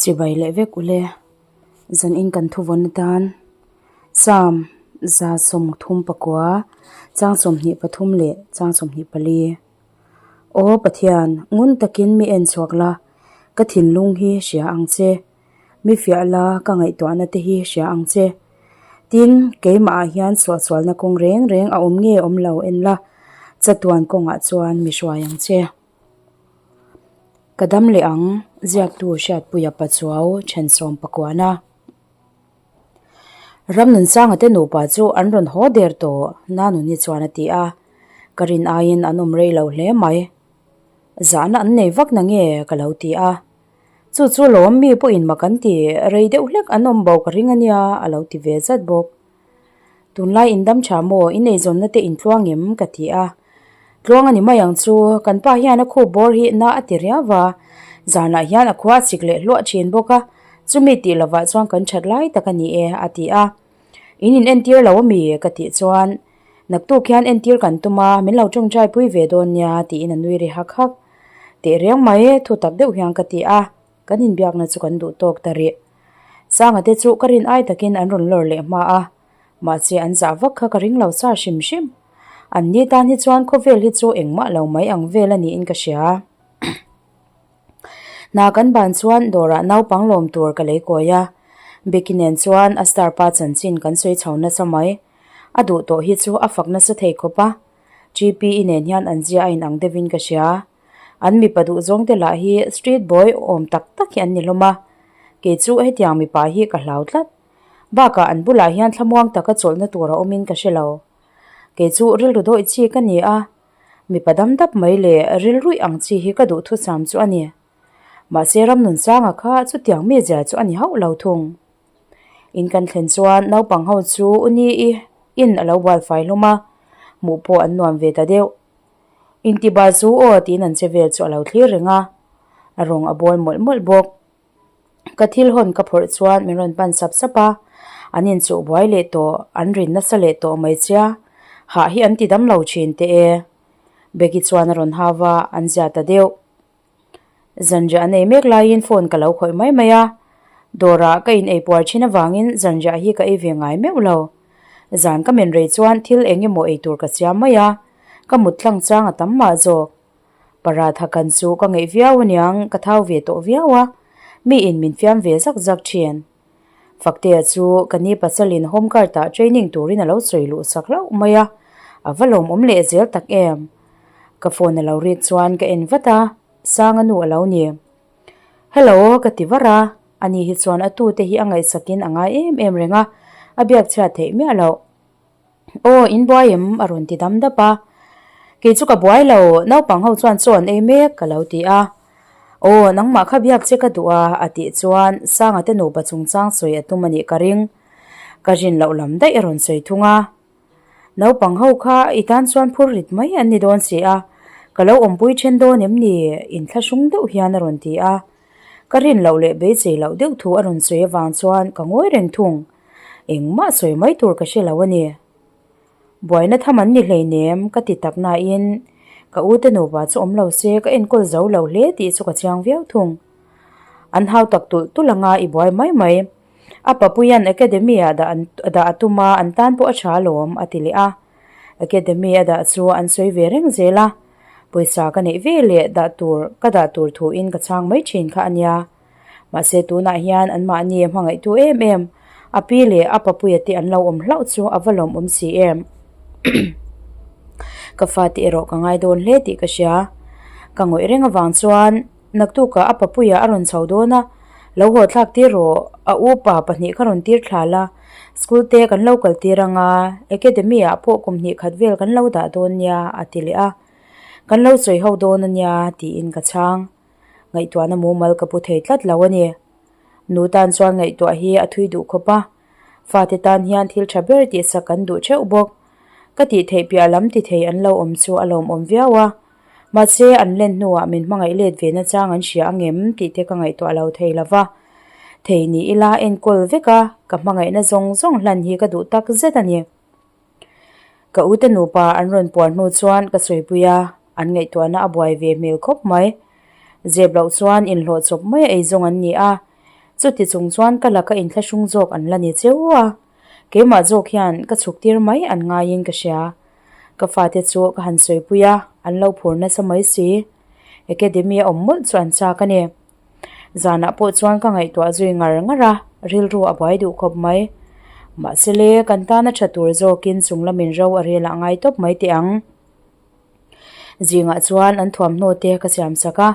Chibai leh vek ule, zan in kan thuvawn atan Psalm 134, chang 23 leh chang 24. Aw Pathian, ngun takin mi en chhuak la, ka thinlung hi hria ang che. Mi fiah la, ka ngaihtuahna te hi hria ang che. Tin, keimahah hian suahsualna kawng reng reng a awm nge awm lo en la, chatuan kawngah chuan mi hruai ang che. Ka dam leh ang, ziaktu Hriatpuia Pachuau thensawm pakuana. Ramnunsanga te nupa chu an rawn haw der tawh, Nanuni chuan a ti a. Ka rin aiin an awm rei lo hle mai. Zahna an nei vak na nge ka lo ti a. Chu chu lawm mi pawhin mak an ti, rei deuh hlek an awm bo ka ring a nia a lo ti ve zat bawk. Tunlai in dam tha maw? In eizawnna te in tluang em? ka ti a. Tluang a ni mai ang chu, kan pa hian a khup bawr hi na a ti riau va, zanah hian a khua a chik leh hluah thin bawk a, chumi tih lovah chuan kan that lai tak a ni e a ti a. In in entir lo a mi? ka tih chuan, Naktuk hian entir kan tum a, min lo tawngtai pui ve dawn nia tiin a nui ri hak hak. Teh reng mai, thu tak deuh hian ka ti a, kan inbiakna chu kan duh tawk ta rih. Sanga te chu ka rin ai takin an rawn lawr leh hma a, mahse an zah vak kha ka ring lo sa hrim hrim. An ni tan hi chuan khawvel hi chu engmah lo mai ang vel a niin ka hria. Hna kan ban chuan dawrah naupang lawm tur ka lei kawi a, Becky nen chuan a star pa chanchin kan sawi chho nasa mai. A duh tawh hi chu a fak nasa thei khawp a, GPE nen hian an zia a inang deuhin ka hria. An mipa duh zawng te lah hi street boy awm tak tak hi an ni hlawm a, kei chu hetiang mipa hi ka hlau tlat. Bakah an bulah hian thlamuang taka chawlhna tur a awmin ka hre lo. Kei chu rilru dawih chi ka ni a, mipa dam dap mai leh rilruih ang chi hi ka duhthusam chu a ni. Mahse Ramnunsanga kha chutiang mi zia chu a ni hauh lo thung. In kan thlen chuan naupang ho chu u ni i in a lo bual fai hlawm a, hmuh pawh an nuam ve ta deuh. Intibal chu aw tiin an che vel chu a lo thlir reng a, a rawng a bawl mawlh mawlh bawk. Ka thil hawn ka phawrh chuan min rawn pan sap sap a, an inchuh buai leh tawh, an rin nasa leh tawh mai chia, hah hi an ti dam lo thin teh e. Becky chuan a rawn hau va, an zia ta deuh. Zanriah an ei mek laiin phone ka lo khawih mai mai a, dawrah ka in eipuar thin avangin zanriah hi ka ei ve ngai meuh lo. Zan ka men rei chuan thil eng emaw ei tur ka siam mai a, ka mut tlang chang a tam mah zawk. Paratha kan chu ka ngeih viau aniang ka thau ve tawh viau a, mi in min fiam ve zak zak thin. Faktea chu ka ni pasalin home guard ah training turin a lo sawi luh sak hlauh mai a, a va lawmawm leh zel tak em. Ka phone a lo rik chuan ka en vat a, Sanga nu a lo ni. Hello ka ti var a, ani hi chuan a tute hi a ngaihsakin a ngai em em reng a, a biak chhiat theih miah loh. Aw, in buai em? a rawn ti dam dap a. Kei chu ka buai lo, naupang ho chuan chaw an ei mek ka lo ti a. Aw, nangmah kha biak che ka duh a, a tih chuan Sanga te nupa chungchang sawi a tum a nih ka ring. Ka rin loh lam daih a rawn sawi thung a. Naupang ho kha i tan chuan phur rit mai an ni dawn si a, ka lo awmpui then dawn em ni? Inthlahrung deuh hian a rawn ti a. Ka rin loh leh beisei loh deuh thu a rawn sawi avang chuan ka ngawi reng thung. Engmah sawi mai tur ka hre lo a ni. Buaina tham an ni hleinem ka ti tak nain ka u te nupa chu awm lo se ka enkawl zo lo hle tih chu ka chiang viau thung. An hau tak tulh tulh anga i buai mai mai. A papuian academy ah dah dah a tum a an tan pawh a tha alawm a ti leh a. Academy a dah chu an sawi ve reng zel a. Pawisa ka neih ve leh dah tur ka dah tur thuin ka chhang mai thin kha a nia. Mahse tunah hian anmahni a hmangaihtu em em, a pi leh a papuia te an lo awm hlauh chu a va lawmawm si em. Ka fate erawh ka ngai dawn hle tih ka hria. Ka ngawih reng avang chuan naktukah a papuia a rawn chho dawn a, lo haw thlak tir rawh, a upa pahnih kha rawn tir thla la, school te kan lo kal tir anga, academy ah pawh kum hnih khat vel kan lo dah dawn nia a ti leh a. Kan lo sawi ho dawn a nia tiin ka chhang. Ngaihtuahna mumal ka pu thei tlat lo a ni. Nu tan chuan ngaihtuah hi a thui duh khawp a, fate tan hian thil tha ber tihsak kan duh theuh bawk. Ka tih theih piah lam ti thei an lo awm chu a lawmawm viau a, mahse an len hnuah min hmangaih let ve na chang an hria angem tih te ka ngaihtuah lo thei lo va. Thei ni ila enkawl vek a, ka hmangaihna zawng zawng hlan hi ka duh tak zet a ni. Ka ute nupa an rawn puar hnu chuan ka sawipui a, an ngaihtuahna a buai ve hmel khawp mai. Zep loh chuan inhlawh chawp mai a eizawng an ni a. Chuti chung chuan ka laka inthlahrung zawk an la ni cheu a, keimah zawk hian ka chhuk tir mai an ngaiin ka hria. Ka fate chu ka han sawipui a, an lo phur nasa mai si. Academy a awm mawlh chu an chak a ni. Zanah pawh chuan ka ngaihtuah zui ngar ngar a, rilru a buai duh khawp mai. Mahse le, kan tana tha tur zawkin chung lamin ro a rel ah ngai tawp mai teh ang. Zingah chuan an thuamhnaw te ka siam sak a,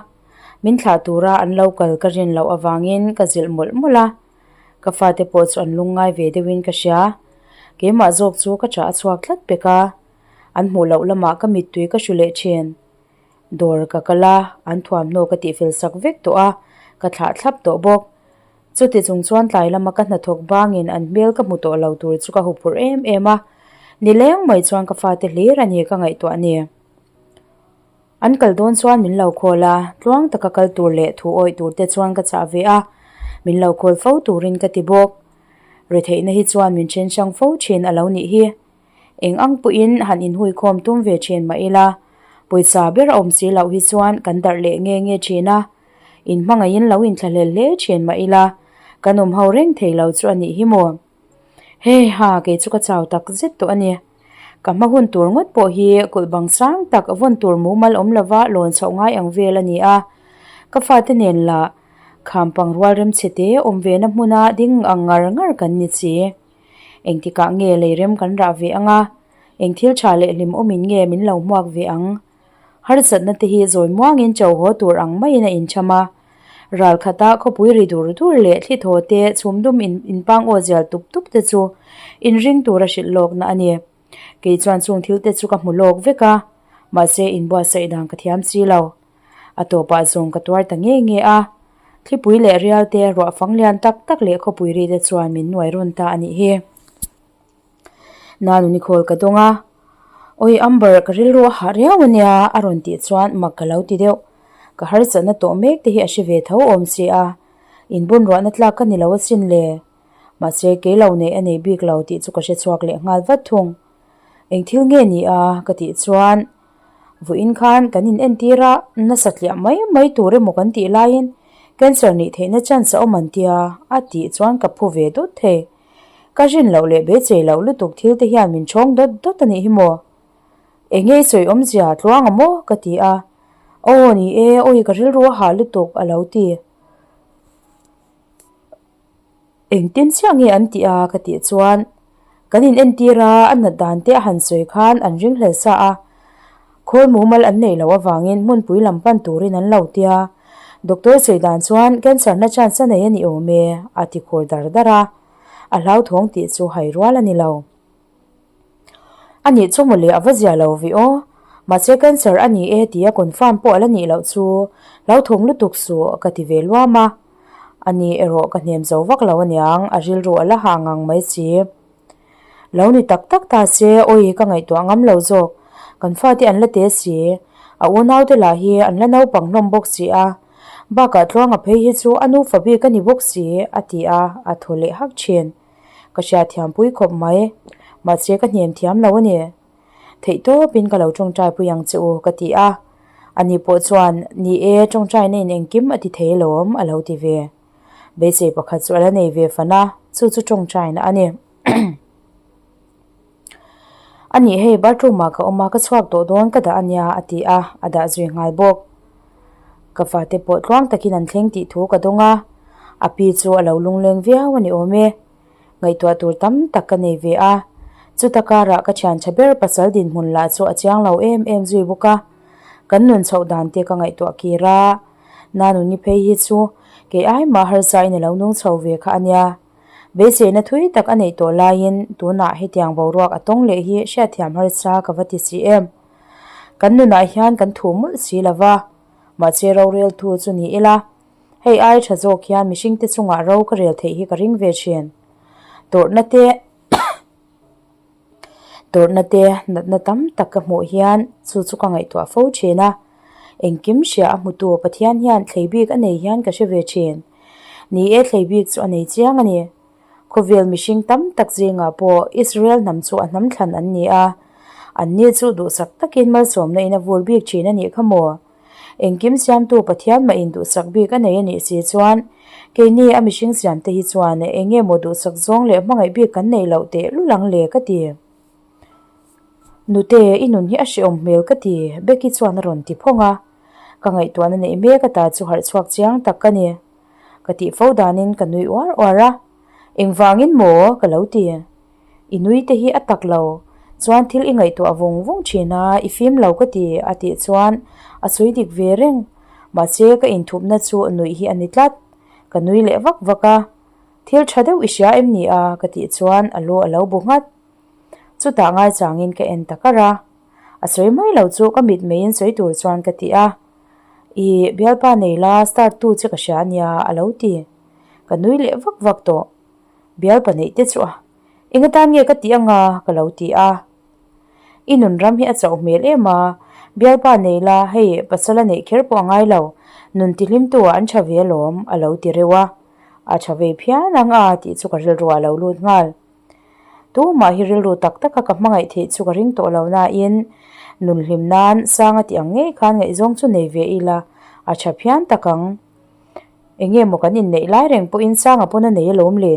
min thlah tura an lo kal ka rin loh avangin ka zilh mawlh mawlh a. Ka fate pawh chu an lungngai ve deuhin ka hria. Keimah zawk chu ka chah a chhuak tlat pek a, an hmuh loh lamah ka mittui ka hru leh thin. Dawr ka kal a, an thuamhnaw ka tihfel sak vek tawh a, ka thlah thlap tawh bawk. Chuti chung chuan tlai lama ka hnathawk bangin an hmel ka hmu tawh lo tur chu ka huphurh em em a, nileng mai chuan ka fate hlir a ni ka ngaihtuah ni. An kal dawn chuan min lo khawl a, tluang taka kal tur leh thu awih tur te chuan ka chah ve a, min lo khawl fo turin ka ti bawk. Retheihna hi chuan min then hrang fo thin a lo nih hi. Eng ang pawhin han inhuikhawm tum ve thin mah ila, pawisa ber a awm si loh hi chuan kan darh leh nge nge thin a, in hmangaihin lo inthlahlel hle thin mah ila, kan awm ho reng thei lo chu a nih hi maw? Hei ha, kei chu ka chau tak zet tawh a ni. Ka hma hun tur ngawt pawh hi kulh bang sang tak vawn tur mumal awm lova lawn chhoh ngai ang vel a ni a, ka fate nen lah kham pang rual remchhe te awm ve na hmuna ding ang ngar ngar kan ni si. Engtikah nge lei rem kan rah ve ang a, eng thil tha leh hlim awmin nge min lo hmuak ve ang? Harsatna te hi zawi muangin cho haw tur ang maiin a incham a. Ral khata khawpui ri dur dur leh thli thaw te chhum dum in inpang aw zial tup tup te chu inring tura hrilh lawkna a ni. Kei chuan chung thil te chu ka hmu lawk vek a, mahse inbuatsaih dan ka thiam si lo. A tawpah zawng ka tuar ta nge nge a, thlipui leh rial te ruah fang lian tak tak leh khawpui ri te chuan min nuai rawn ta a nih hi. Nanuni khawl ka dawng a, Awi Amber ka rilru a hah riau a nia a rawn tih chuan mak ka lo ti deuh. Ka harsatna tawh mek te hi a hre ve tho awm si a, inbun ruahna tlak ka ni lo asin le. Mahse kei lo neih a nei bik lo tih chu ka hre chhuak leh nghal vat thung. Eng thil nge ni a ka tih chuan Vawiin khan kan in entir a, nasa tliah mai mai tur emaw kan tih laiin cancer nih theihna chance a awm an tia a tih chuan ka phu ve dawt thei. Ka rin loh leh beisei loh lutuk thil te hian min chhawng dawt dawt a nih hi maw? Eng nge i sawi awmzia tluang a maw? ka ti a. Aw ni e, awi ka rilru a hah lutuk a lo ti. Engtin chiah nge an tih a ka tih chuan kan in entir a, a nat dan te a han sawi khan an ring hlel sa a, khawl mumal an neih loh avangin hmunpui lam pan turin an lo tia, doctor sawi dan chuan cancer na chance a nei a ni awm e a ti khur dar dar a, a hlauthawng tih chu hai rual a ni lo. A nih chu mawle a va zia lo ve aw. Mahse cancer a ni e tia confirm pawh a la nih loh chu hlauthawng lutuk suh ka ti ve luam a. A ni erawh ka hnem zo vak lo aniang a rilru a la hah ngang mai si. Lo ni tak tak ta se awi ka ngaihtuah ngam lo zawk. Kan fate an la te si. A unaute lah hi an la naupang hlawm bawk si a. Bakah Tluanga phei hi chu a nufa bik a ni bawk si a ti a, a thaw leh hak thin. Ka hriatthiam pui khawp mai, mahse ka hnem thiam lo a ni. Theih tawpin ka lo tawngtai pui ang che u ka ti a. Ani pawh chuan, Ni e, tawngtaina in engkim a ti thei alawm a lo ti ve. Beisei pakhat chu a la nei ve fan a, chu chu tawngtaina a ni. A nih hei bathroom ah ka awm a, ka chhuak tawh dawn ka dah a nia a ti a, a dah zui nghal bawk. Ka fate pawh tluang takin an thleng tih thu ka dawng a, a pi chu a lo lungleng viau a ni awm e. Ngaihtuah tur tam tak ka nei ve a, chuta karah ka thian tha ber pasal dinhmun lah chu a chiang lo em em zui bawk a, kan nun chhoh dan te ka ngaihtuah kir a, Nanuni phei hi chu kei ai mah harsa in a lo nung chho ve kha a nia. Beiseina thui tak a neih tawh laiin tunah hetiang boruak a tawng leh hi hriatthiam harsa ka va ti si em. Kan nunah hian kan thu mawlh si lo va, mahse rorel thu chu ni ila, hei ai tha zawk hian mihringte chungah ro ka rel theih hi ka ring ve thin. Tawrhna te Tawrhna te natna tam tak ka hmuh hian chu chu ka ngaihtuah fo thin a, engkim hria a hmutu Pathian hian thlei bik a nei hian ka hre ve thin. Ni e thlei bik chu a nei chiang a ni. Khawvel mihring tam tak zingah pawh Israel hnam chu a hnam thlan an ni a, an ni chu duhsak takin malsawmna in a vur bik thin a nih kha maw? Engkim siamtu Pathian mah induhsak bik a nei a nih si chuan keini a mihring siamte hi chuan eng nge maw duhsak zawng leh hmangaih bik kan neih loh teh lul ang le ka ti. Nute, i nun hi a hrehawm hmel ka ti, Becky chuan a rawn ti phawng a. Ka ngaihtuahna neih mek ata chu harh chhuak chiang tak ka ni. Ka tih fo danin ka nui uar uar a. Engvangin maw? ka lo ti. I nui te hi a tak lo. Chuan thil i ngaihtuah vung vung thin a, i fim lo ka ti, a tih chuan a sawi dik ve reng. Mahse ka inthupna chu nuih hi a ni tlat. Ka nui leh vak vak a. Thil tha deuh i hria em ni a? ka tih chuan a lu a lo bu nghat. Chutah ngaichangin ka en ta kar a. A sawi mai lo chu ka mit meiin sawi tur chuan ka ti a. I bialpa nei la start tu che ka hria ania a lo ti. Ka nui leh vak vak tawh. Bialpa neih te chu a. Eng atan nge ka tih anga ka lo ti a. I nun ram hi a chauh hmel em a, bialpa nei la hei pasal a neih kher pawh a ngai lo, nun tihlimtu ah an tha ve alawm a lo ti reuh a. A tha vei phian ang a tih chu ka rilru ah a lo lut nghal. Tumah hi rilru tak taka ka hmangaih theih chu ka ring tawh lo nain nun hlim nan sang a tih ang ngei khan ngaihzawng chu nei ve ila a tha phian tak ang. Eng nge maw kan inneih lai reng pawhin sanga pawn a nei alawm le?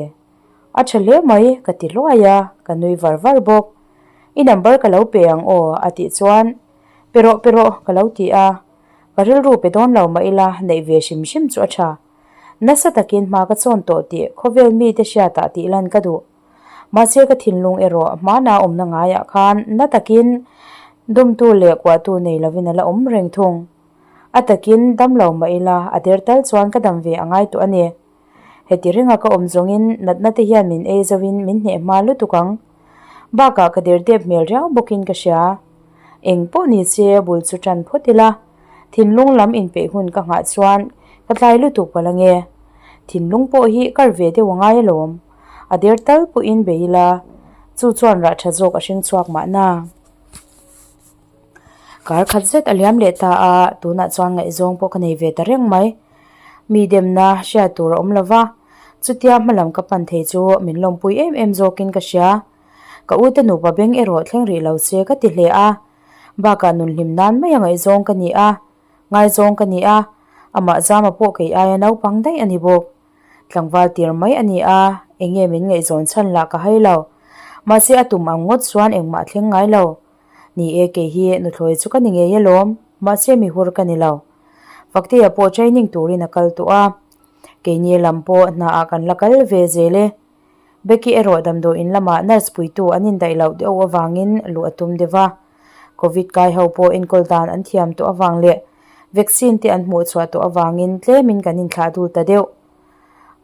A tha hle mai ka ti hluai a, ka nui var var bawk. I number ka lo pe ang aw a tih chuan pe rawh pe rawh ka lo ti a, ka rilru pe dawn lo mah ila neih ve hrim hrim chu a tha. Nasa takin hma ka chawn tawh tih khawvel mite hriatah tih lan ka duh. Mahse ka thinlung erawh hmana awmna ngaiah khan na takin dumtu leh kuahtu nei lovin a la awm reng thung. A takin dam lo mah ila a der tal chuan ka dam ve a ngai tawh a ni. Heti ringa ka awm zawngin natna te hian min ei zoin min hneh hma lutuk ang. Bakah ka der dep hmel riau bawkin ka hria. Eng pawh ni se bul chu tan phawt ila. Thinlung lam inpeih hun ka nghah chuan ka tlai lutuk palh ange. Thinlung pawh hi kar ve deuh a ngai alawm. A der tal pawhin bei ila, chu chuan rah tha zawk a hring chhuak mahna. Kar khat zet a liam leh ta a, tunah chuan ngaihzawng pawh ka nei ve ta reng mai. Mi demna hriat tur a awm lo va, chutia hmalam ka pan thei chu min lawmpui em em zawkin ka hria. Ka ute nupa beng erawh thleng rih lo se ka ti hle a. Bakah nun hlim nan mai a ngaihzawng ka ni a, ngaizawng ka ni a, amah zama pawh kei aia naupang daih a ni bawk. Tlangval tir mai a ni a, eng nge min ngaihzawn chhan lah ka hai lo. Mahse a tum ang ngawt chuan engmah a thleng ngai lo. Ni e, kei hi nuthlawi chu ka ni ngei alawm, mahse mi hur ka ni lo. Faktea pawh training turin a kal tawh a, keini lam pawh hnaah kan la kal ve zel e. Becky erawh damdawiin lamah nurse puitu an indaih loh deuh avangin luh a tum deuh a. Covid kai ho pawh enkawl dan an thiam tawh avang leh vaccine te an hmuh chhuah tawh avangin tlemin kan inthlah dul ta deuh.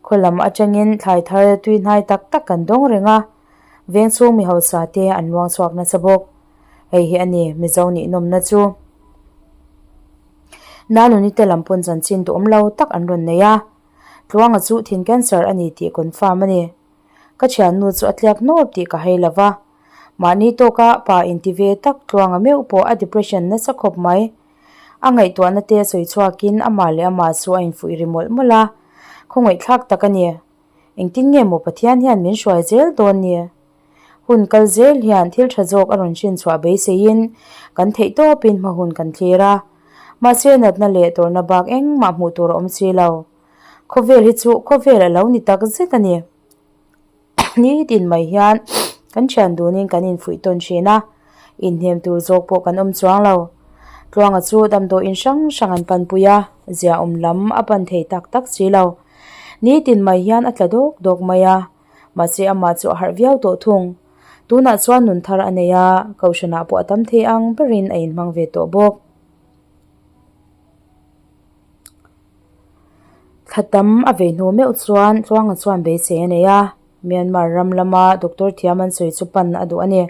Khaw lam atangin thlai thar tui hnai tak tak kan dawng reng a, veng chhung mi hausa te an luang chhuak nasa bawk. Hei hi a ni Mizo nih nawmna chu. Nanuni te lam pawn chanchin duhawm lo tak an rawn nei a. Tluanga chu thin cancer a ni tih confirm a ni. Ka thiannu chu a tliak hnawp tih ka hei lova. Mahni tawka pa inti ve tak Tluanga meuh pawh a depression nasa khawp mai. A ngaihtuahna te sawi chhuakin amah leh amah chu a infuih ri mawlh mawlh a. Khawngaihthlak tak a ni. Engtin nge maw Pathian hian min hruai zel dawn ni? Hun kal zel hian thil tha zawk a rawn hrin chhuah beiseiin kan theih tawpin hma hun kan thlir a. Mahse natna leh tawrhna bak engmah hmuh tur a awm si lo. Khawvel hi chu khawvel a lo ni tak zet a ni. Nitin mai hian kan thian dunin kan infuih tawn thin a, inhnem tur zawk pawh kan awm chuang lo. Tluanga chu damdawiin hrang hrang an panpui a, ziaawm lam a pan thei tak tak si lo. Nitin mai hian a tla dawk dawk mai a. Mahse amah chu a harh viau tawh thung. Tunah chuan nun thar a nei a, Kohhranah pawh a tam thei ang berin a inhmang ve tawh bawk. Thla tam a vei hnu meuh chuan Tluanga chuan beisei a nei a, Myanmar ram lama doctor thiam an sawi chu pan a duh a ni.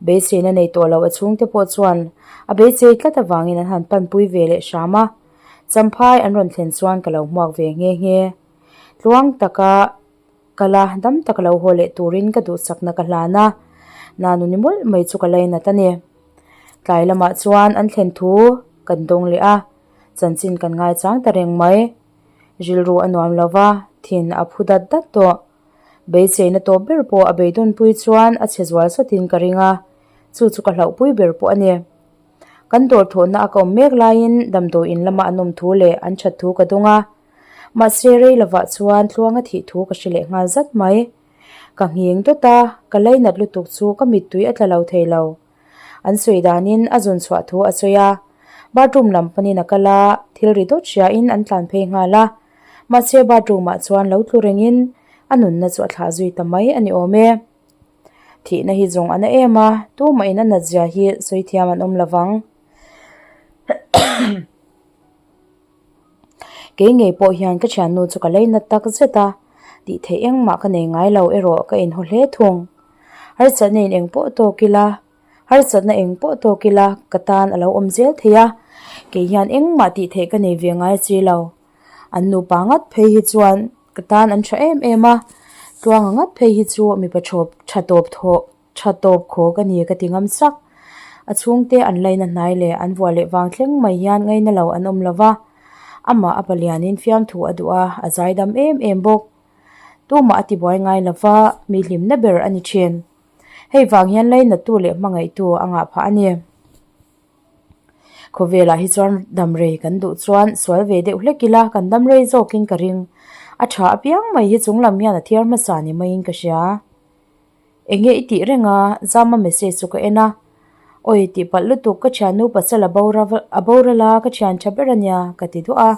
Beiseina nei tawh lo a chhungte pawh chuan a beisei tlat avangin an han panpui ve leh hram a, Champhai an rawn thlen chuan ka lo hmuak ve nghe nghe. Tluang taka kal a, dam taka lo haw leh turin ka duhsakna ka hlan a, nanu ni mawlh mai chu ka lainat a ni. Tlai lamah chuan an thlen thu kan dawng leh a, chanchin kan ngaichang ta reng mai. Rilru a nuam lo va, thin a phu dat dat tawh. Beiseina tawp ber pawh a beidawnpui chuan a chhe zual sawtin ka ring a, chu chu ka hlauhpui ber pawh a ni. Kan dawr thawhna a ka awm mek laiin damdawi in lama an awm thu leh an that thu ka dawng a. Mahse rei lovah chuan tluanga thih thu ka hre leh nghal zat mai. Ka nghing dawt a, ka lainat lutuk chu ka mittui a tla lo thei lo. An sawi danin a zawn chhuah thu a sawi a. Bathroom lam panin a kal a, thil ri dawt hriain an tlan phei nghal a. Mahse bathroom ah chuan lo tlu rengin a nunna chu a thlah zui ta mai a ni awm e. Thihna hi zawng a na em a, tumahin a nat zia hi sawi thiam an awm lovang. Kei ngei pawh hian ka thiannu chu ka lei nat tak zet a, tih theih engmah ka nei ngai lo erawh ka inhaw hle thung. Harsatna in eng pawh tawk ila, harsatna eng pawh tawk ila ka tan a lo awm zel thei a, kei hian engmah tih theih ka nei ve ngai chi lo. An nupa ngat phei hi chuan ka tan an tha em em a, Tluanga ngat phei hi chu mipa tha tawp thawh. Tha tawp khawk a ni ka ti ngam sak. A chhungte an laina hnai leh an vuah leh vang thleng mai hian ngaina lo an awm lo va. Amah a palianin fiamthu a duh a, a zaidam em em bawk. Tumah a tibuai ngai lo va, mi hlimna ber a ni thin. Hei vang hian lainattu leh hmangaihtu a ngah phah a ni. Khawvelah hi chuan dam rei kan duh chuan sual ve deuh hlek ila kan dam rei zawkin ka ring. A tha apiang mai hi chung lam hian a thiar hmasa ni maiin ka hria. Enge i tih reng a, Zama message chu ka en a. Awi tih palh lutuk ka thiannu pasal a bora a boral a ka thian tha ber ania ka ti duah a.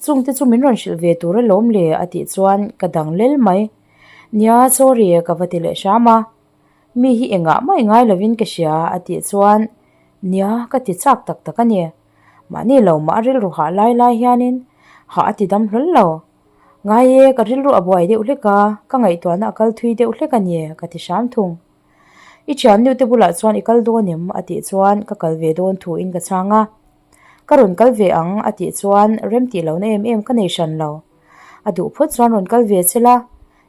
Chungte chu min rawn hrilh ve tur alawm le a tih chuan ka dang lel mai. Nia sorry ka va ti leh hram a. Mi hi engah mah i ngai lovin ka hria a tih chuan nia ka ti chak tak tak a ni. Mahni lo mah a rilru hah lai lai hianin hah a ti dam hlawl lo. Ngai e, ka rilru a buai deuh hlek a, ka ngaihtuahna a kal thui deuh hlek a ni, ka ti hram thung. I thiannu te bulah chuan i kal dawn em? a tih chuan ka kal ve dawn thuin ka chhang a. Ka rawn kal ve ang a tih chuan rem tih lohna em em ka nei hran lo. A duh phawt chuan rawn kal ve che la,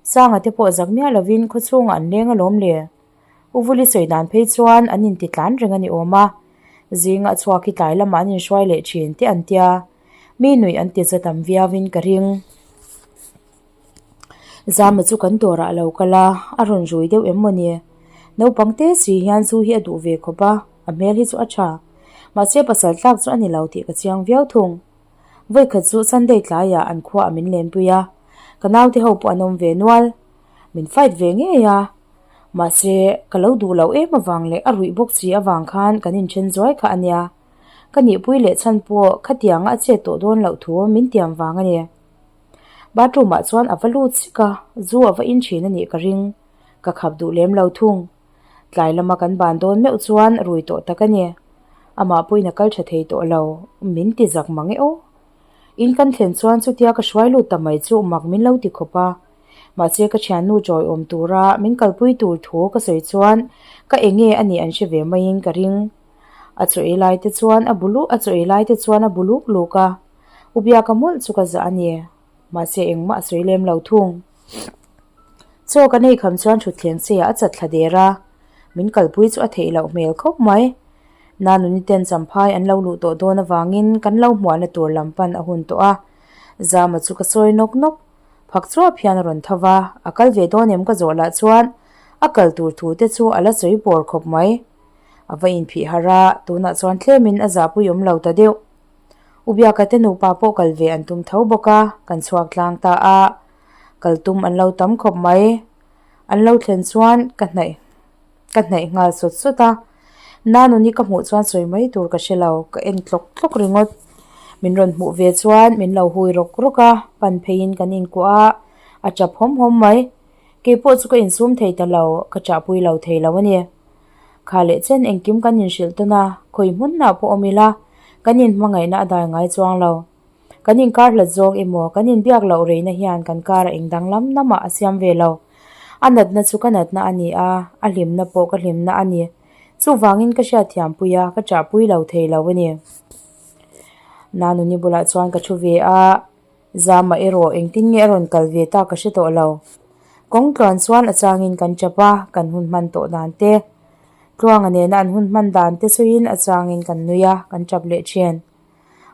Sanga te pawh zak miah lovin khawchhungah an leng alawm le. U Vuli sawi dan phei chuan an inti tlan reng a ni awm a, zinga a chhuak hi tlai lamah an inhruai leh thin tih an tia, mi nuih an ti za tam viauin ka ring. Zama chu kan dawrah a lo kal a, a rawn rui deuh em maw ni? Naupang te si hian zu hi a duh ve khawp a, a hmel hi chu a tha. Mahse pasal tlak chu a ni lo tih ka chiang viau thung. Vawikhat chu Sunday tlaiah an khuaah min lenpui a, ka naute ho pawh an awm ve nual. Min fight ve ngei a, mahse ka lo duh loh em avang leh a ruih bawk si avang khan kan inthen zuai kha a nia. Ka nihpui leh chhan pawh khatianga a chet tawh dawn loh thu min tiam vang a ni. Bathroom ah chuan a va lut sik a, zu a va in thin a nih ka ring. Ka khap duh lem lo thung. Tlai lama kan ban dawn meuh chuan rui tawh tak a ni. Amah pawhin a kal tha thei tawh lo, min ti zak mang e aw. In kan thlen chuan chutia ka hruai lut ta mai chu mak min lo ti khawp a. Mahse ka thiannu chawi awm tura min kalpui tur thu ka sawi chuan ka enge a nih an hre ve maiin ka ring. A chaw ei lai te chuan a bu a chaw ei lai te chuan a bu luk luk a, U Biaka mawlh chu ka zah a ni. Mahse engmah a sawi lem lo thung. Chaw kan ei kham chuan thutthleng che ah a chat thla der a, min kalpui chu a theih loh hmel khawp mai. Nanuni ten champhai an lo luh tawh dawn avangin kan lo hmuahna tur lam pan a hun tawh a, Zama chu ka sawi nawk nawk. Phak chuap hian a rawn tho va, a kal ve dawn em ka zawh lah chuan a kal tur thu te chu a la sawi bawr khawp mai. A va inphih harh a, tunah chuan tlemin a zahpui awm lo ta deuh. U Biaka te nupa pawh kal ve an tum tho bawk a, kan chhuak tlang ta a, kal tum an lo tam khawp mai. An lo thlen chuan ka hnaih ka hnaih nghal sawt sawt a, Nanuni ka hmuh chuan sawi mai tur ka hre lo, ka en tlawk tlawk ringawt. Min rawn hmuh ve chuan min lo hui rawk rawk a, pan pheiin kan inkuah a, a tap hawm hawm mai. Keipawh chu ka insum thei ta lo, ka chahpui lo thei lo a ni. Kha leh chen engkim kan inhrilh tawn a, khawi hmunah pawh awm ila, kan inhmangaihna a dai ngai chuang lo. Kan inkar hlat zawng emaw, kan inbiak loh reina hian kan kar a eng danglam namah a siam ve lo. A natna chu ka natna a ni a, a hlimna pawh ka hlimna a ni. Chuvangin ka hriatthiampui a, ka chahpui lo thei lo a ni. Nanuni bulah chuan ka thu ve a, Zama erawh engtin nge a rawn kal ve ta ka hre tawh lo. Kawng tluan chuan a changin kan chap a, kan hun hman tawh dan te. Tluanga nena an hun hman dan te sawiin a changin kan nui a, kan chap leh thin.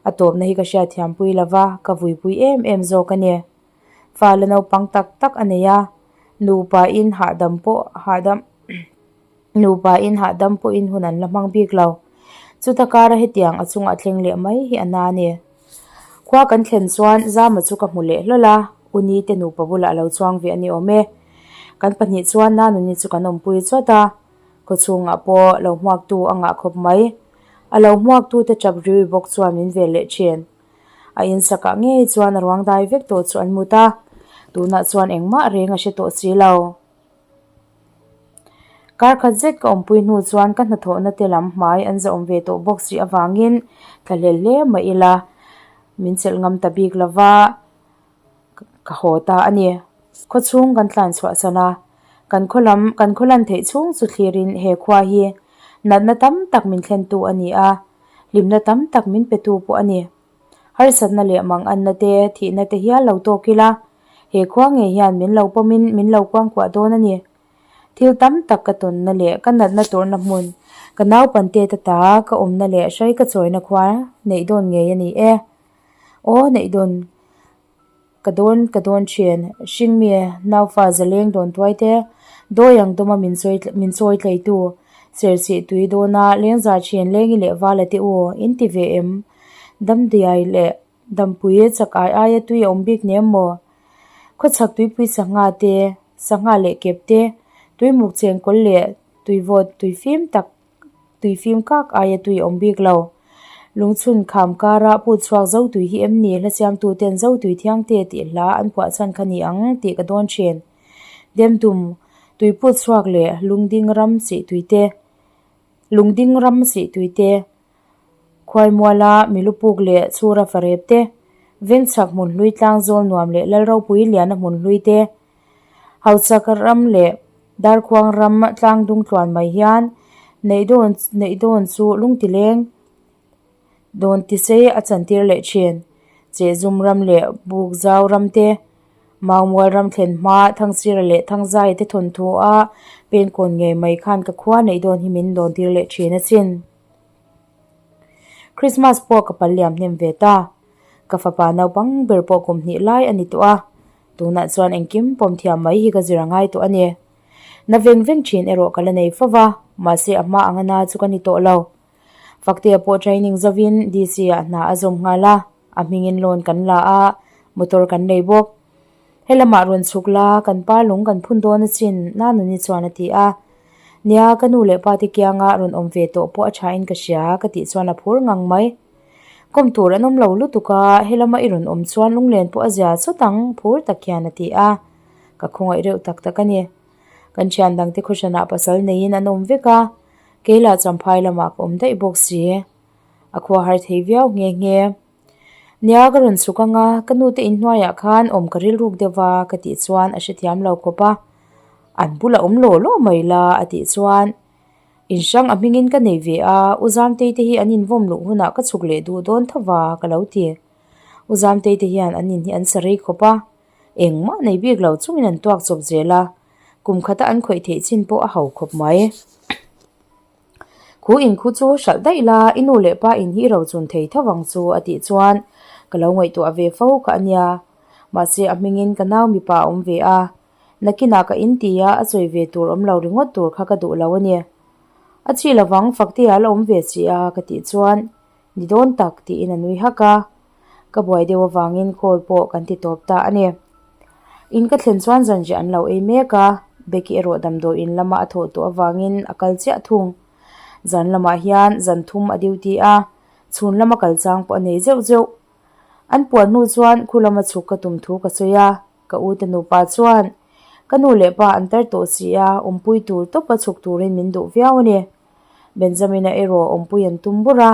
A tawpna hi ka hriatthiampui lo va, ka vuipui em em zawk a ni. Fa la naupang tak tak a nei a, nupa in hahdam pawh hahdam nupa in hahdam pawhin hun an la hmang bik lo. Chuta kara hetiang a chungah thleng leh mai hi a na a ni. Khua kan thlen chuan Zama chu ka hmu leh hlawl a, U Ni te nupa bulah a lo chuang ve a ni awm e. Kan pahnih chuan Nanuni chu kan awmpui chawt a, khawchhungah pawh lo hmuaktu a ngah khawp mai. A lo hmuaktute tap riui bawk chuan min vel leh thin. A insakah ngei chuan a ruang dai vek tawh chu an mut a, tunah chuan engmah reng a hre tawh si lo. Kar khat zet ka awmpui hnu chuan ka hnathawhna te lam hmai an zahawm ve tawh bawk si avangin thla hlel hle mah ila min chelh ngam ta bik lova ka haw ta a ni. Khawchhung kan tlan chhuah san a, kan khaw lam kan khaw lan theih chhung chu thlirin he khua hi natna tam tak min thlentu a ni a, hlimna tam tak min petu pawh a ni. Harsatna leh manganna te, thihna te hial lo tawk ila, he khua ngei hian min lo pawmin min lo kuangkuah dawn a ni. Thil tam tak ka tawnna leh ka natna tawrhna hmun, ka naupante ta ta ka awmna leh hrai ka chawina khua neih dawn ngei a ni e. Aw neih dawn ka dawn ka dawn thin, hringmi naufa zaleng dawn tuai te, dawi ang dawma min chawi min chawi tleitu, serchih tui dawna lengza thin lengi leh vala te u in ti ve em? Damdiai leh Dampui chak ai aia tui a awm bik nem maw? Khawchhak tuipui sangha te, sangha leh kep te, tuimuk chengkawl leh tuivawt tuifim tak tuifim kak aia tui a awm bik lo. Lungchhun kham kara put chhuak Zotui hi em ni hla siamtu ten Zotui thiangte tih hla an phuah chhan kha ni ang tih ka dawn thin. Demtum tui put chhuak leh lungding ram sih tui te, lungding ram sih tui te, Khuaimuala Milupuk leh Chhura Farep te, Vengchhak hmunhlui Tlangzawl nuam leh Lalropui Liana hmunhlui te, Hauchak ram leh Darkhuang ram tlangdung tluan mai hian neihdawn neihdawn chu lungtileng dawn tisei a chantir leh thin. Chehzum ram leh Bukzau ram te, Maumual ram thlen hma Thangsira leh Thangzaia te thawnthu a penkawn ngei mai khan ka khua neihdawn hi min dawntir leh thin asin. Christmas pawh ka pal liam hnem ve ta. Ka fapa naupang ber pawh kum hnih lai a ni tawh a, tunah chuan engkim pawm thiam mai hi ka zir a ngai tawh a ni. Na veng veng thin erawh ka la nei fo va, mahse a hma anga na chu ka ni tawh lo. Faktea pawh training zovin DC ah hna a zawm nghal a, a hmingin loan kan la a, motor kan nei bawk. Helamah rawn chhuk la, kan pa lung kan phun dawn achin, Nanuni chuan a ti a. Nia, ka nu leh pa te kianga rawn awm ve tawh pawh a thain ka hria, ka tih chuan a phur ngang mai. Kawm tur an awm lo lutuk a, helama i rawn awm chuan lunglen pawh a zia chawt ang, phur tak hian a ti a. Ka khawngaih reuh tak tak a ni. Kan thian dangte khawhranah pasal neiin an awm vek a, kei lah champhai lamah ka awm daih bawk si. A khua har thei viau nghe nghe. Nia ka rawn chhuk anga ka nu te inhnuaiah khan awm ka rilruk deuh va ka tih chuan a hrethiam lo khawp a, an bulah awm law law mai la a tih chuan inhrang a hmingin ka nei ve a, U Zamtei te hi an invawm luh hunah ka chhuk leh duh dawn tho va ka lo ti. U Zamtei te hian an in hi an sa rei khawp a, engmah nei bik lo chungin an tuak chawp zel a, kum khata an khawih theih chin pawh a ho khawp mai. Khu in khu chu hralh daih la, i nu leh pa in hi i rochun thei tho vang chu a tih chuan ka lo ngaihtuah ve fo kha a nia. Mahse a hmingin ka nau mipa a awm ve a, nakinah ka in ti a, a sawi ve tur awm lo ringawt tur kha ka duh lo a ni. A chih lovang Faktea la awm ve si a ka tih chuan ni dawn tak tiin a nui hak a, ka buai deuh avangin call pawh kan ti tawp ta a ni. In ka thlen chuan zanriah an lo ei mek a, Becky erawh damdawi in lama a thawh tawh avangin a kal chiah thung. Zan lamah hian zan thum a duty a, chhun lama kal chang pawh a nei zeuh zeuh. An puar hnu chuan khu lama chhuk ka tum thu ka sawi a, ka u te nupa chuan ka nu leh pa an tar tawh si a, awmpui tur tawpa chhuk turin min duh viau a ni. Benjamin-a erawh awmpui an tum bur a,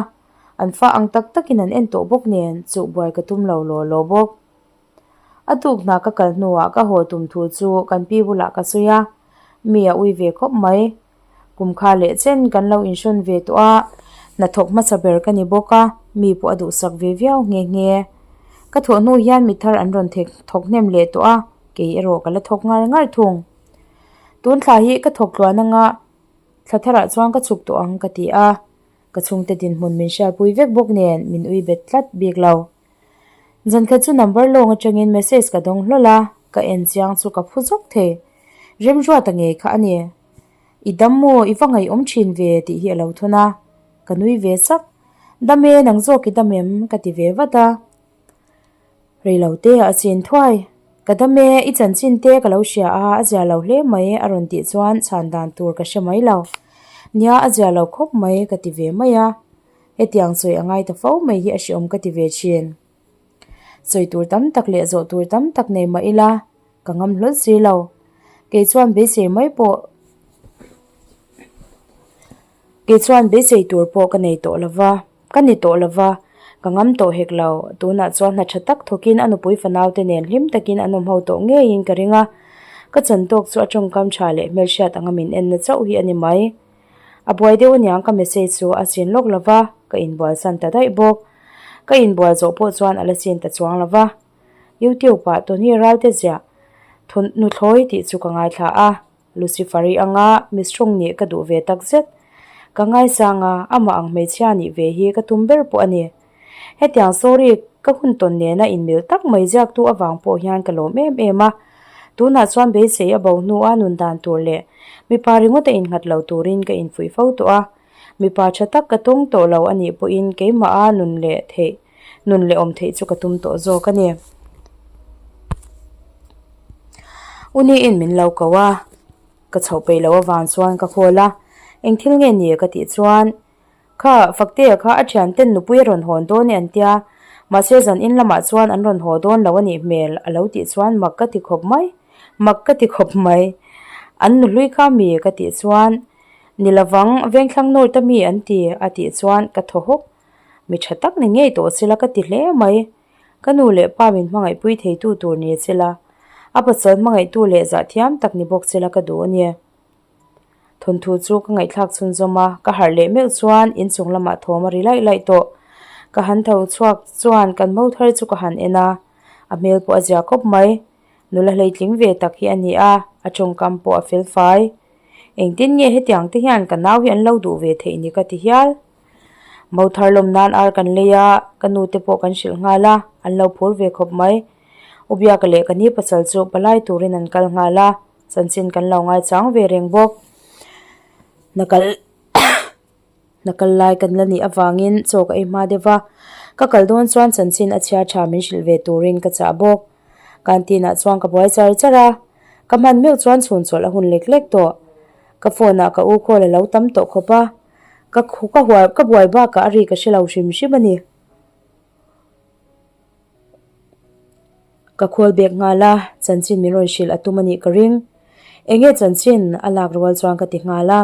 an fa ang tak takin an en tawh bawk nen chuh buai ka tum lo law law bawk. A tuk hna ka kal hnuah ka haw tum thu chu kan pi bulah ka sawi a, mi a ui ve khawp mai. Kum kha leh chen kan lo inhrawn ve tawh a, hnathawk hmasa ber ka ni bawk a, mi pawh a duhsak ve viau nghe nghe. Ka thawh hnu hian mi thar an rawn thawk hnem leh tawh a, kei erawh ka la thawk ngar ngar thung. Tun thla hi ka thawk tluan anga thla tharah chuan ka chhuk tawh ang ka ti a, ka chhungte dinhmun min hriatpui vek bawk nen min ui bet tlat bik lo. Zankhat chu number lawng atangin message ka dawng hlawl a, ka en chiang chu ka phu zawk thei. Remruata ngei kha a ni. I dam maw, i va ngaihawm thin ve tih hi a lo thawn a. Ka nui ve sak. Dam e, nang zawk i dam em? Ka ti ve vat a. Rei lo te a chin thuai. Ka dam e, i chanchin te ka lo hria a, a zia lo hle mai a rawn tih chuan chhan dan tur ka hre mai lo. Nia, a zia lo khawp mai ka ti ve mai a. Hetiang sawi a ngai ta fo mai hi a hreawm ka ti ve thin. Sawi tur tam tak leh zawh tur tam tak nei mah ila ka ngam hlawl si lo. Kei chuan beisei mai pawh kei chuan beisei tur pawh ka nei tawh lo va, ka ni tawh lo va, ka ngam tawh hek lo. Tunah chuan hna tha tak thawkin a nupui fanau te nen hlim takin an awm ho tawh ngeiin ka ring a. Ka chan tawk chu a tawngkam tha leh hmelhriat anga min enna chauh hi a ni mai. A buai deuh aniang ka message chu a chin lawk lo va, ka inbual san ta daih bawk. Ka inbual zawh pawh chuan a la chin ta chuang lo va. YouTube ah Tony Ralte ziah Thun Nuthlawi tih chu ka ngaithla a, Lucifer-i anga mistrong nih ka duh ve tak zet. Ka ngaisang a, amah ang hmeichhia nih ve hi ka tum ber pawh a ni. Hetiang story ka hun tawn nena inmil tak mai ziaktu avang pawh hian ka lawm em em a. Tunah chuan beisei a bo hnua nun dan tur leh mipa ringawt a innghat lo turin ka infuih fo tawh a. Mipa tha tak ka tawng tawh lo a nih pawhin keimaha nun leh theih nun leh awm theih chu ka tum tawh zawk a ni. U niin min lo ko a, ka chhoh peih loh avang chuan ka call a, eng thil nge ni ka tih chuan Kha, Faktea kha a thianten nupui a rawn hawn dawn e an tia, mahse zan in lamah chuan an rawn haw dawn lo a nih hmel a lo tih chuan mak ka ti khawp mai, mak ka ti khawp mai. An nuhlui kha mi ka tih chuan, Ni lovang, Vengthlang North a mi an ti a tih chuan ka thaw hawk. Mi tha tak ni ngei tawh sela ka ti hle mai. Ka nu leh pa min hmangaihpui theitu tur ni sela, a pasal hmangaihtu leh zahthiam tak ni bawk sela ka duh a ni. Thawnthu chu ka ngaihthlak chhunzawm a, ka harh leh meuh chuan inchung lamah thawm a ri laih laih tawh. Ka han tho chhuak chuan kan mo thar chu ka han en a, a hmel pawh a zia khawp mai. Nula hleitling ve tak hi a ni a, a tawngkam pawh a fel fai. Engtin nge hetiang te hian ka nau hi an lo duh ve theih ni ka ti hial. Mo thar lawm nan ar kan lei a, ka nu te pawh kan hrilh nghal a, an lo phur ve khawp mai. U Biaka leh ka ni pasal chu palai turin an kal nghal a. Chanchin kan lo ngaichang ve reng bawk. Hna kal hna kal lai kan la nih avangin chaw ka ei hma deuh a, ka kal dawn chuan chanchin a chhiar tha min hrilh ve turin ka chah bawk. Canteen ah chuan ka buai char char a, ka hman meuh chuan chhun chawlh a hun lek lek tawh. Ka phone ah ka u call a lo tam tawh khawp a, ka ka huai ka buai bakah a ri ka hre lo hrim hrim a ni. Ka khawl bek nghal a, chanchin min rawn hrilh a tum a nih ka ring. Eng nge chanchin? A lak rual chuan ka ti nghal a.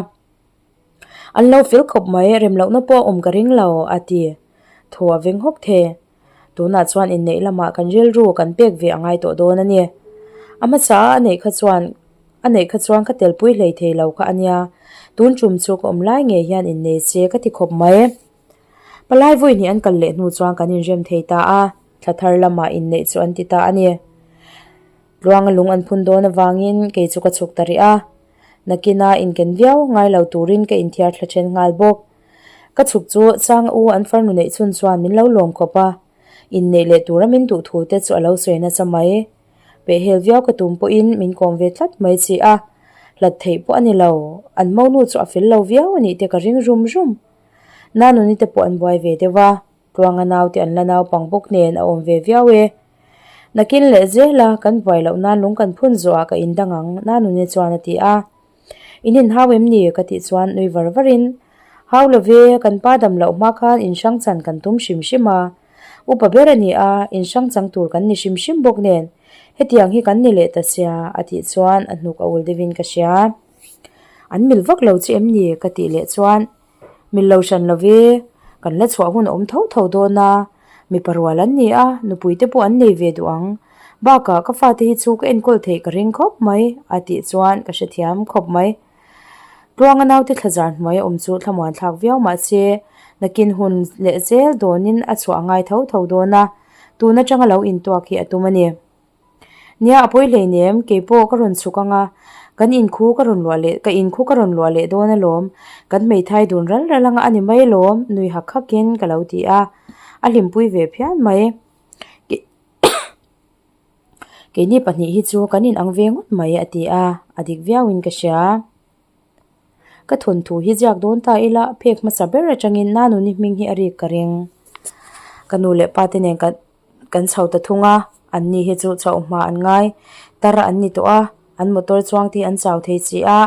An lo fel khawp mai, rem lohna pawh a awm ka ring lo, a ti. Thaw a veng hawk the. Tunah chuan inneih lamah kan rilru kan pek ve a ngai tawh dawn a ni. A hmasa a a neih kha chuan a neih kha chuan ka telpui hlei thei lo kha a nia. Tun tum chu ka awm lai ngei hian innei se ka ti khawp mai. Palai vawi hnih an kal leh hnu chuan kan inrem thei ta a, thla thar lamah inneih chu an ti ta a ni. Tluanga lung an phun dawn avangin kei chu ka chhuk ta rih a, nakina inken viau ngai lo turin ka inthiar thla then nghal bawk. Ka chhuk chu Changa u an farnu neih chhun chuan min lo lawm khawp a, inneih leh tura min duh thu te chu a lo sawi nasa mai. Pehhel viau ka tum pawhin min kawm ve tlat mai chi a, hlat theih pawh a ni lo, an monu chu a fel lo viau a nih te ka ring rum rum. Nanuni te pawh an buai ve deuh a, Tluanga naute an la naupang bawk nen a awm ve viau e. Nakin leh zel a, kan buai loh nan lung kan phun zawh ah ka indang ang, Nanuni chuan a ti a. In inhau em ni? ka tih chuan nui var var in, Hau lo ve, kan pa dam loh hma khan inhrang chan kan tum hrim hrim a. Upa ber a ni a, inhrang chang tur kan ni hrim hrim bawk nen, hetiang hi kan ni leh ta sia, a tih chuan a hnuk a ul deuhin ka hria. An mil vak lo che em ni? ka tih leh chuan, Mil lo hran lo ve, kan la chhuah hun a awm tho tho dawn a, mipa rual an ni a, nupui te pawh an nei ve duh ang. Bakah ka fate hi chu ka enkawl theih ka ring khawp mai, a tih chuan ka hrethiam khawp mai. Tluanga naute thlazar hnuai a awm chu thlamuan thlak viau mahse, nakin hun leh zel dawnin a chhuah a ngai tho tho dawn a, tun atanga lo intuak hi a tum a ni. Nia a pawi hleinem, kei pawh ka rawn chhuk ang a, kan inkhu ka rawn luah leh ka inkhu ka rawn luah leh dawn alawm, kan hmeithai dun ral ral anga a ni mai alawm, nui hak hakin ka lo ti a, a hlimpui ve phian mai. Keini pahnih hi chu kan inang ve ngawt mai a ti a, a dik viauin ka hria. Ka thawnthu hi ziak dawn ta ila, phek hmasa ber atangin Nanuni hming hi a rik ka ring. Ka nu leh pa te nen kan kan chho ta thung a, an ni hi chu chauh hma an ngai. Tar an ni tawh a, an motor chuang te hi an chau thei chi a,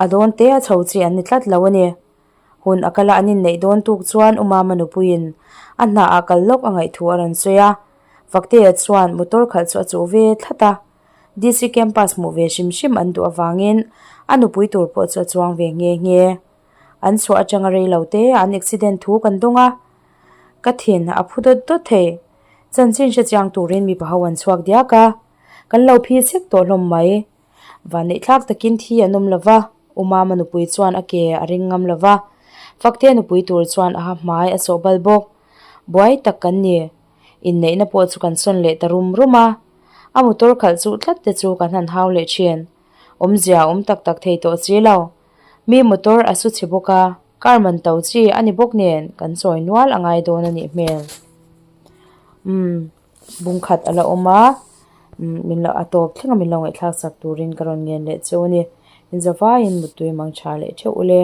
a dawn te a chho chi an ni tlat lo a ni. Hun a kal a an inneih dawn tuk chuan U Mama nupuiin a hna ah kal lawk a ngaih thu a rawn sawi a. Faktea chuan motor khalh chu a chuh ve thlat a. DC campus hmuh ve hrim hrim an duh avangin a nupui tur pawh chu a chuang ve nghe nghe. An chhuah atanga rei lo te an accident thu kan dawng a, ka thin a phu dawt dawt thei. Chanchin hre chiang turin mipa ho an chhuak diak a, kan lo phi chek tawh hlawm mai. Vanneih thlak takin thi an awm lo va, U Mama nupui chuan a ke a ring ngam lo va, Faktea nupui tur chuan a ha hmai a sawh bal bawk. Buai tak kan ni. Inneihna pawh chu kan sawn leh ta rum rum a, a motor khalh chuh tlat te chu kan han hau leh thin. Awmzia a awm tak tak thei tawh si lo. Mi motor a su chhe bawk a, car man to chi a ni bawk nen kan chawi nual a ngai dawn a nih hmel. Umm bungkhat a la awm a, umm min lo a tawp thleng a min lo ngaihthlak chak turin ka rawn ngen leh chu a ni. Inzavaiin muttui mang tha leh theuh ule.